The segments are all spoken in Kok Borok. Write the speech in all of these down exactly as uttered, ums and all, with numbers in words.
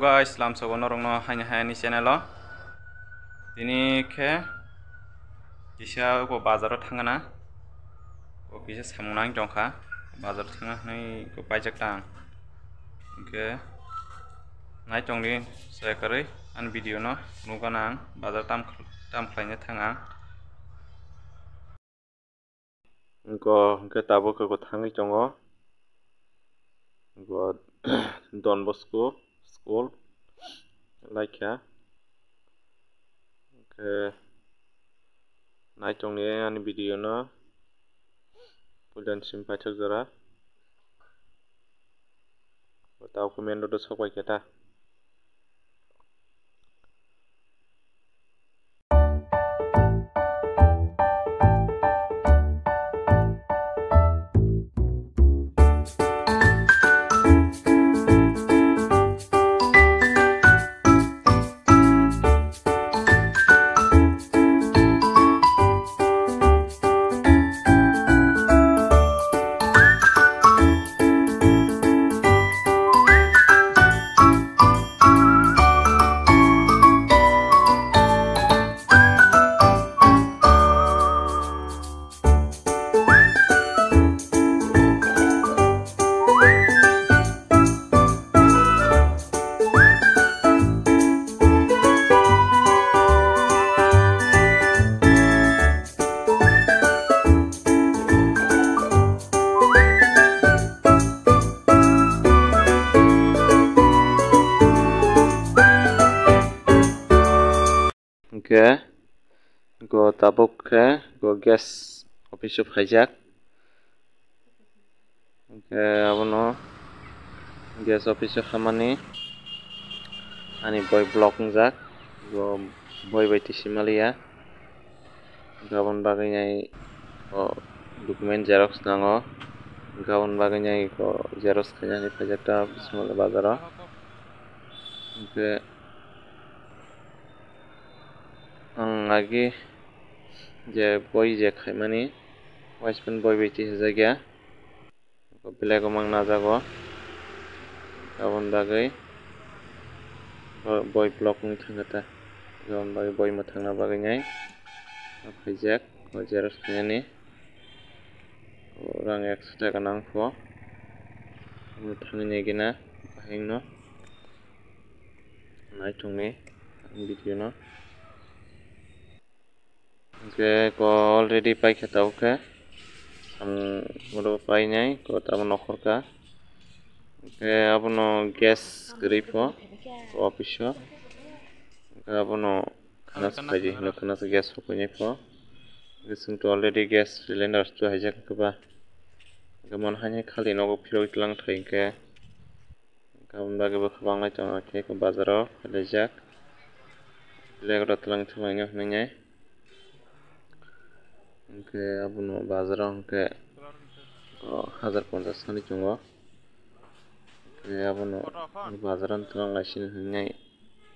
Guys, lamsogo norokno haini hai ani channel o. Tini khe kisa ko bazar o thangna. Ko kisa samung nang tongkha. Bazar thangna hwnwi ko paijak tang. Hwnkhe nai tongdi, chaya kwrwi ani video no nukgana ang. Bazar tam, tam khlaina thang ang. Go hwnkhe tabuk khe bo thangwi tongo. Go Don Bosco school laikha. Hwnkhe nai tongdi ani video no puilani sim paithak jora. Tabuk khe main road o sok bai khe ta. Hwnkhe go tabuk khe go gas office o phaijak. Hwnkhe abono gas office o hamani ani boi block wngjak, go boi bai tisi maliya. Hwnkhe aboni bagwi nai o document xerox nango. Hwnkhe aboni bagwi nai go xerox khaina hinwi phaijak ta Bismwlai bazaro. Hwnkhe ang agi je boi je khaimani, waispan boi bai tisajakya, black o mang najago. Aboni bagwi bo-, boi block wng thangkha ta. Aboni bagwi boi mwthangna bagwi nai phaijak, o xerox khainani. O rang ekso taka nangkho. Omo thangwi nai gina bahai no. Naithokni ang video no. Hwnkhe ko already paikha tabuk khe. Samung oro painai ko tamo nokhorkha. Hwnkhe abono gas kwrwi pho ko office o. Hwnkhe abono khana swkhaidi hino khana se gas sokphainai pho. Hwnkhe chwngto already gas cylinder chuhaijak hwnkhe ba. Hwnkhe mono haino khali nogo phirogwi twlang thai hwnkhe. Aboni bagwi bo kwbangma tongo, tei bazaro phaijak. Black rok twlang thumani hwnwi. Hwnkhe abono bazaro hwnkhe, o, hazar ponchash thani tongo. Hwnkhe abono bazaro twlang laisini hwnwi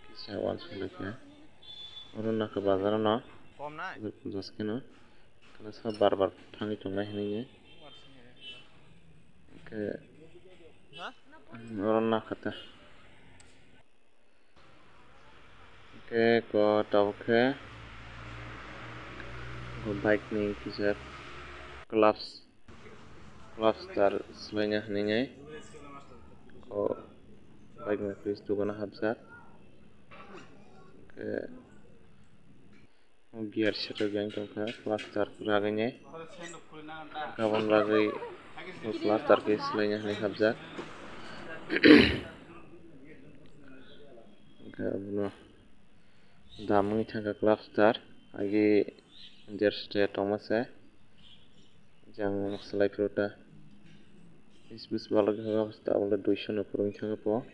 kisa uansuk laikha. Oro nakha bazaro no hazar ponchash kheno. Khana sa bar bar thangwi tongnai hinwi. Hwnkhe oro nakha ta. Hwnkhe ko tabuk khe bike ni kisa clutch, clutch tar swlaina hinwi. O bike ni fridge dogano hapjak. Hwnkhe Gear setup yang tongkha, clutch tar kwragwi nai. Aboni bagwi clutch tar khe swlaina hinwi hapjak. Hwnkhe abono dam wngwi thangkha clutch tar, agi gear setup tongma se. Jang swlai phuru ta. Is bis balok ha tabole duiso no phuru wngkha po.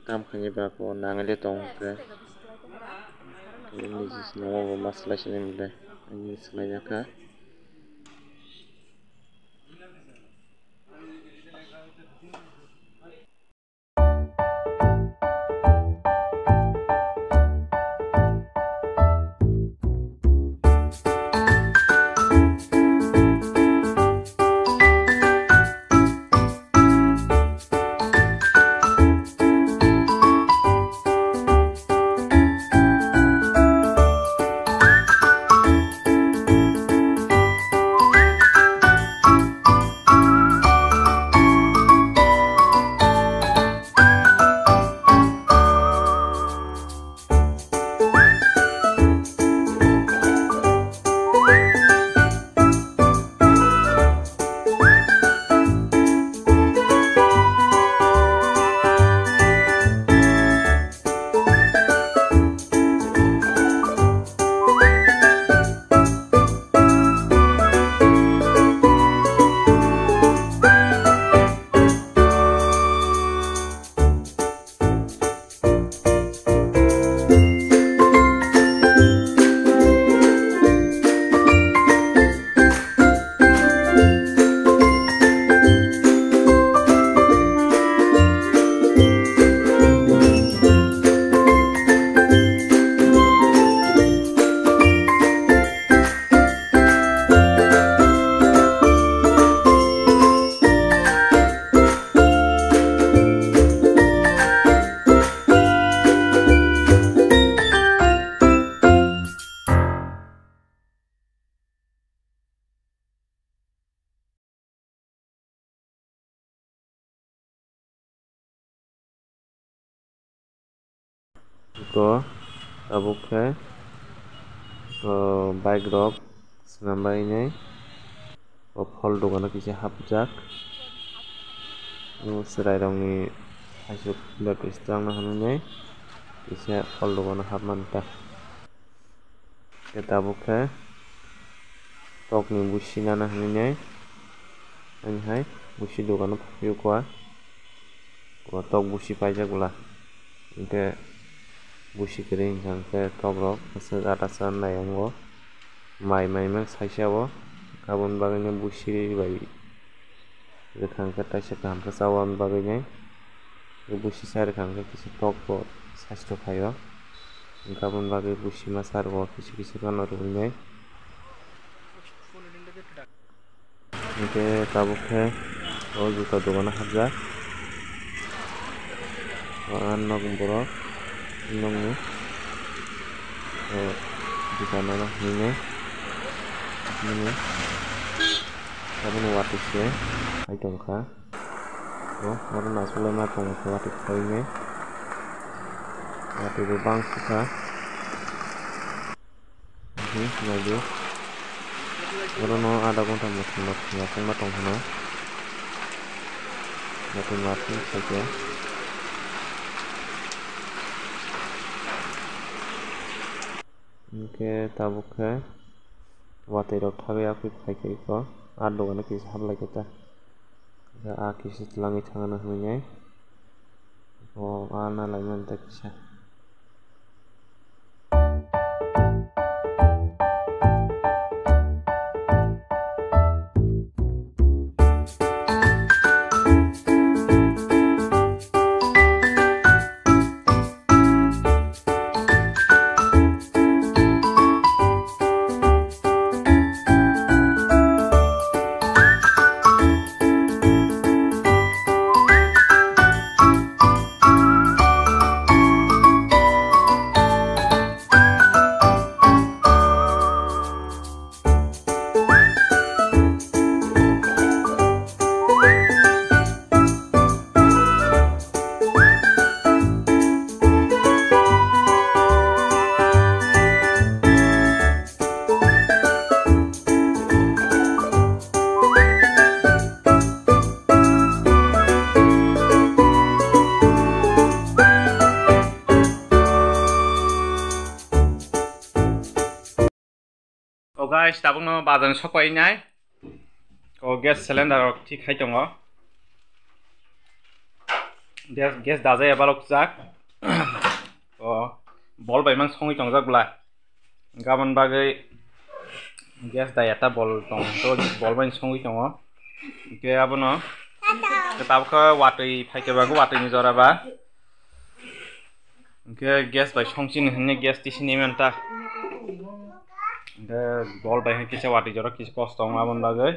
Tam khaini ba po nangli tong khe. Niji swnamo bo ma swlai sini mole. Ani swlai ya kha. To tabuk khe, o, bike rok swnam bai nai o phol dogano kisa hapjak. O chwrai rokni aisuk bilat swchang no hwnwi nai kisa phol dogano hapmani ta. Khe tabuk khe tokni busi nana hwnwi nai ani hai busi dogano phukphio kua. O tok busi paijak bwla. Hinkhe busi kwrwi hinkha hinkhe tok rok aswk ata cha nai ango. Mai mai mano saisa o. Aboni bagwi no busi bai rwkha hinkhe taisa kaham khe cha o aboni bagwi nai. Busi cha rwkha hinkhe kisa tok bo saisto phaio. Hinkhe aboni bagwi busi ma cha rwo kisa kisa phano rwui nai. Hinkhe tabuk khe o juta dogano hapjak. O ang nok borok nokni, o, juta nana hinwi nai. Nini abono watwi se hai tongkha. O oro nachuklai ma tongo watwi khoi nai. Watwi bo bang sukha. Naidi. Orono adha ghonta mwthangma thwngya chwngma tong hwno. Mwthangma thwng khaikhe. Hinkhe tabuk khe watwi rok thagwi aphi phaikhe eko. Ah dogano kisa haplaikhe ta. A kisa twlangwi thangna hwnwi nai. O, a na laimani ta kisa. O guys, tabukno bazar ni sok pai nai. O gas cylinder rok thik khai tongo. Gas, gas dajaya balok jak. O bol bai mang songwi tongjak bwla. Gabon bagwi gas daya ta bol tong, to bol bai songwi tongo. Hinkhe abono, hinkhe tabukhe watwi phaikhe ba, watwi ni jora ba. Hinkhe gas bai songchini hinwi gas tisini manta. Hinkhe bol bai hai kisa watwi jorok kisa kosto wngo aboni bagwi.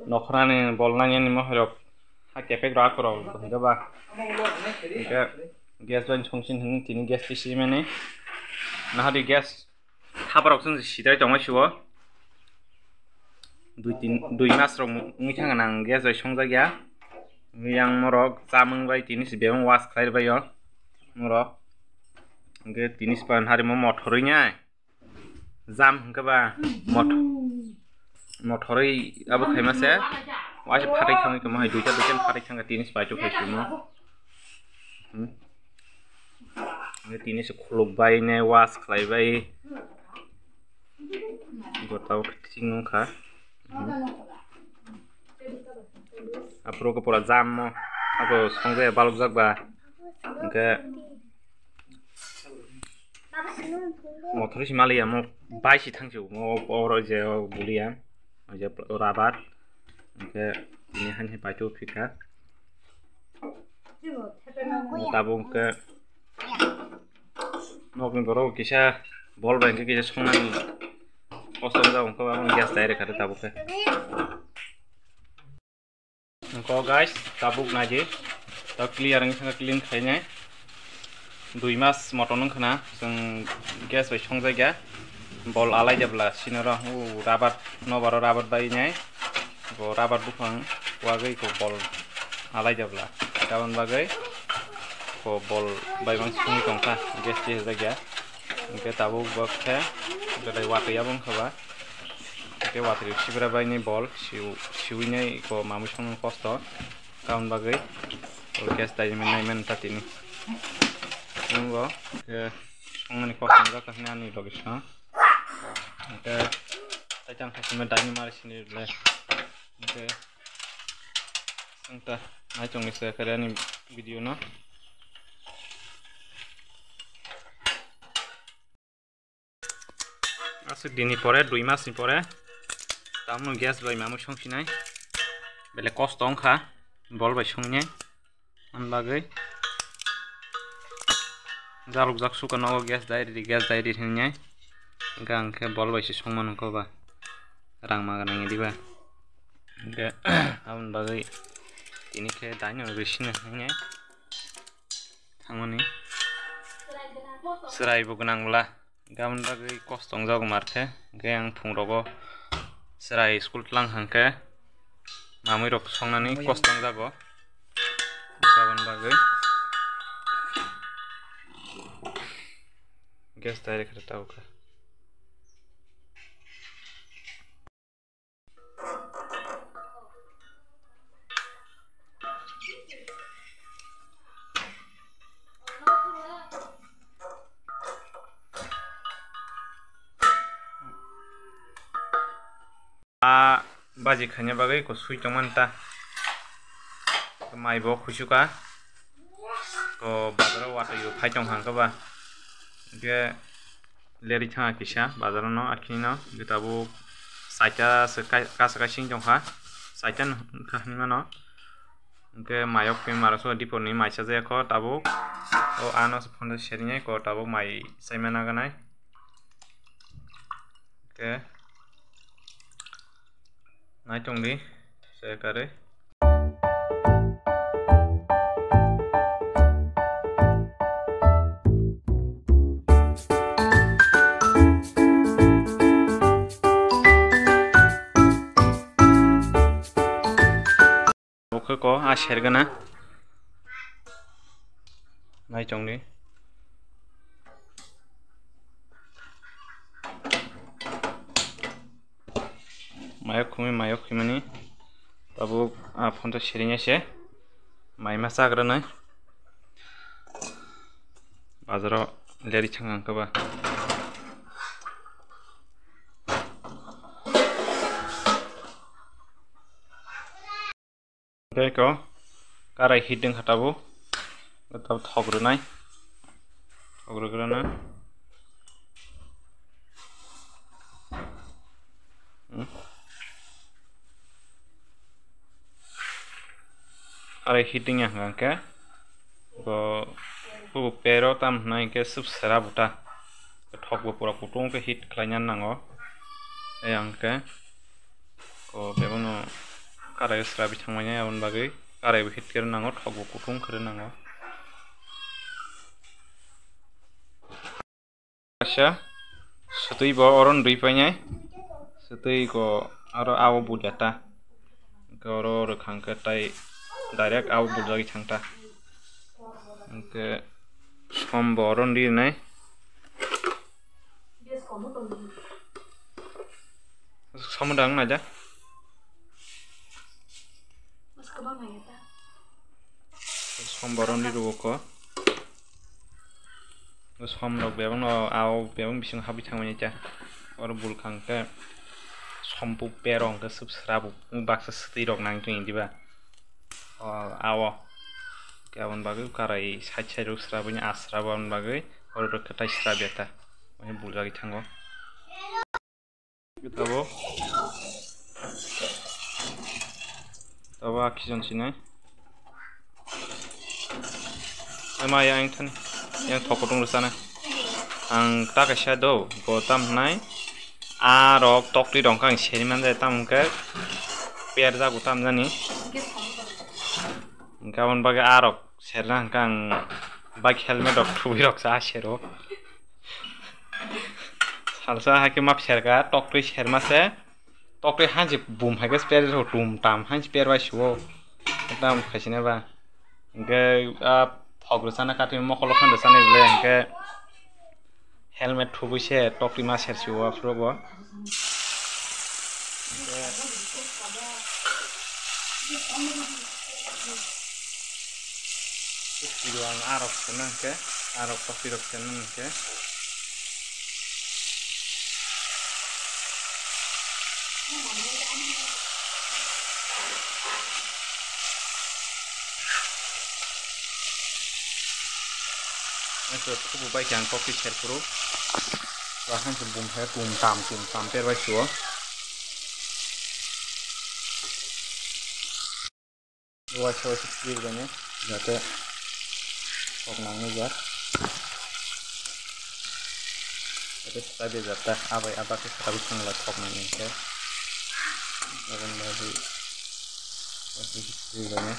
Nokhrani bol nangyani mohai rok ha kepek rok akhorok hinkhe ba. Hinkhe gas bai songchini hinwi tini gas tisimani. Nahadi gas Thaparok chwng sidai tongma sio. Dui tin, dui mas rok wngwi thangkha nang gas bai songjak ya. Yang morok chamung bai tini si bebak wash khlai rwbaio. Morok. Hwnkhe tini si pan harimo mothorwi nai. Jam hwnkhe ba moth-, mothorwi abo khaima se. Waisa phatai thangwi tongma hai duita duita phatai thangkha tini si bai chuk hai simo. Hmm. Hwnkhe tini se khuluk bai ne wash khlai bai. Gotao thik wngkha. Aphuru khe pura jam mo. Abo songbe balokjak ba. Hwnkhe mothor si maliya mo bai si thang si mo oro je buliya. O je rubber. Hwnkhe tini hani pai tu phikha. Tabuk hwnkhe nokni borok kisa bol bai hwnkhe kisa songnani kosto wngkha, aboni gas direct kha tabuk khe. Hwnkhe guys, tabuk naidi, tabuk clear wngkha, clean khainai. Dui mas motom wngkha na, chwng gas bai songjak ya. Bol alai jabla, sinoro, o rubber, nobaro rubber bai nai. Bo rubber buphang wagwi ko bol alai jabla. Aboni bagwi Ko bol bai mang sungwi tongkha, gas twi hajak ya. Hwnkhe tabuk bo khe belai watwi abo wngkha ba. Hwnkhe watwi sibra bai ni bol siu-, siui nai ko mamui songmani kosto. Tamoni bagwi o gas dai mani nai mani ta tini. Nwng bo khe songmani kosto wngkha hwnwi ani logi song. Hwnkhe tai tang khe simi dai mani mari sini le. Hwnkhe. Ang ta nai tongni se kare ani video no. Aswk dini pore, dui mas ni pore, tamno gas bai mamui songsinai. Bele kosto wngkha, bol bai songnai. Ani bagwi jalukjak suka nogo gas dai ridi, gas dai ridi hinwi. Hwnkhe ang khe bol bai se songma nangkha ba, rang ma gwnang diba. Hwnkhe aboni bagwi tini khe daino rwi sina hinwi thangmani chwrai bo gwnang bwla. Gabon bagwi kosto wngjago mar khe, hwnkhe ang phungrogo chwrai school tlang hwnkhe mamui rok songnani kosto wngjago. Gabon bagwi gas direct khe tabukha. A baji khaina bagwi ko sui tongmani ta. Mai bo khuisu ka. Ko bazaro watwi phai tong hang khe ba. Hwnkhe leri thanga kisa bazaro no akhini no. Hwnkhe tabuk saita se kai-, kasa kaising tongkha. Saita no wngkha hinmano. Hwnkhe mayok khe maraso dipor ni maisa jaya kho tabuk. O ano se phone serinai ko tabuk mai chaima naganai. Hwnkhe nai tongdi se karwi. Bo khe ko a sergana. Nai tongdi. Mayok khumui mayok khimani. Tabuk a phone to serinai se. Mai ma chagra nai. Bazaro leri chang ang khe ba. Tei ko karai heat wngkha tabuk. Tabuk thok rwnai. Thok rwgwlano. Hmm. Karai heat wngya hwnkha khe. Bo, bo pero tam hwnai khe swp sera buta. Thok bo pura kutung khe heat khlaina nango. Ayang khe. Ko bebano karai sra bithang manya aboni bagwi karai bo heat khe nango, thok bo kutung khe nango. Kaisa swtwi bo oro ndui painai. Swtwi ko aro awo bulia ta. Hwnkhe oro rwkhang khe tai direct awo buljagwi thang ta. Hwnkhe som bo oro ndi rwnai. Som dang naja. Som bo oro ndi rwo ko. Som rok bebak no, ao bebak bising habwi thangmani cha. Oro bulkhang khe sompu perong khe swp srabo, baksa swtwi rok nang tong diba. O, ao. Khe aboni bagwi karai side side rok srabwi ni asrabo aboni bagwi oro rok khe tai srabya ta. Buljagwi thango. Tabo. Tabo a khichon sinai. Ema yang thani. Yang thok kutung rwsana. Ang ta kaisa do, bo tam hnai. A rok tokti rok ang seri manjai tam hwnkhe per jago tam jani. Hwnkhe aboni bagwi a rok serna hwnkhe ang bike helmet rok thubui rok sa sero. Salsa hai khe ma pherka, toktwi serma se, toktwi hansi bum hai khe per rw tum tam hansi per bai suo. Tam khaisina ba. Hwnkhe a Kok rwchana kati mokolo khan rwchani bwle hwnkhe helmet thubui se tokti ma sersi o aphuru bo. Tokti rok ang arok seno hwnkhe, arok tokti rok seno hwnkhe. Ese thubu bai khe ang kokti serphuru. Bahai se bumthai kum tam, kum tam ter bai suo. Waisa waisa kiri bene jate kok nangni jar. Jate sita be jata abai aba khe sita bwskango kok nangni khe. Aboni bagwi waisa waisa kiri bene.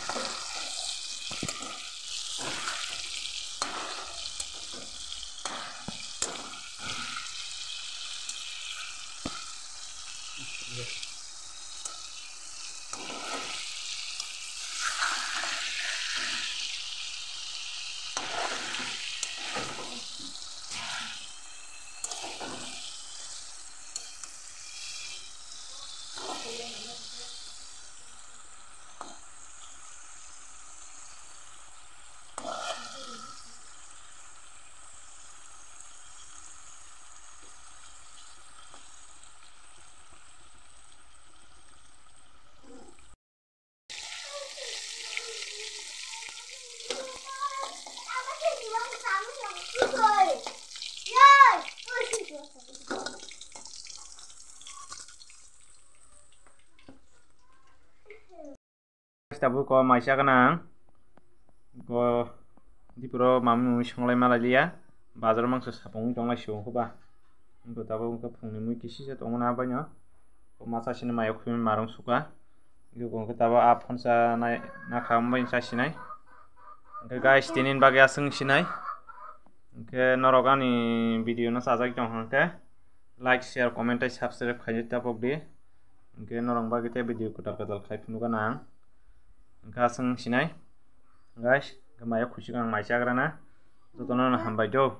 Tabuk ko maisa gwnang. Ko dipro mamwi mui songlai malai liya. Bazar mangsa sapung wng tonglai sio wngkha ba. Wngkha tabuk wngkha phungni mui kisisa tongmani abaino. Ko masa sini mayo khumi marung suka. Wngkha tabuk a phonsa nai nakha wngbai sa sinai. Wngkha guys, tinin bagwi aswng sinai. Wngkha norok ani video no sajak tong hwnkhe like, share, comment tei subscribe khaidi tabuk di. Hwnkhe norok bagwi tei video kwtal kwtal khai phunukha nang. Hwnkhe aswng sinai. Guys, hwnkhe maya khusi ang mai chagrana. Jotono no hambai do.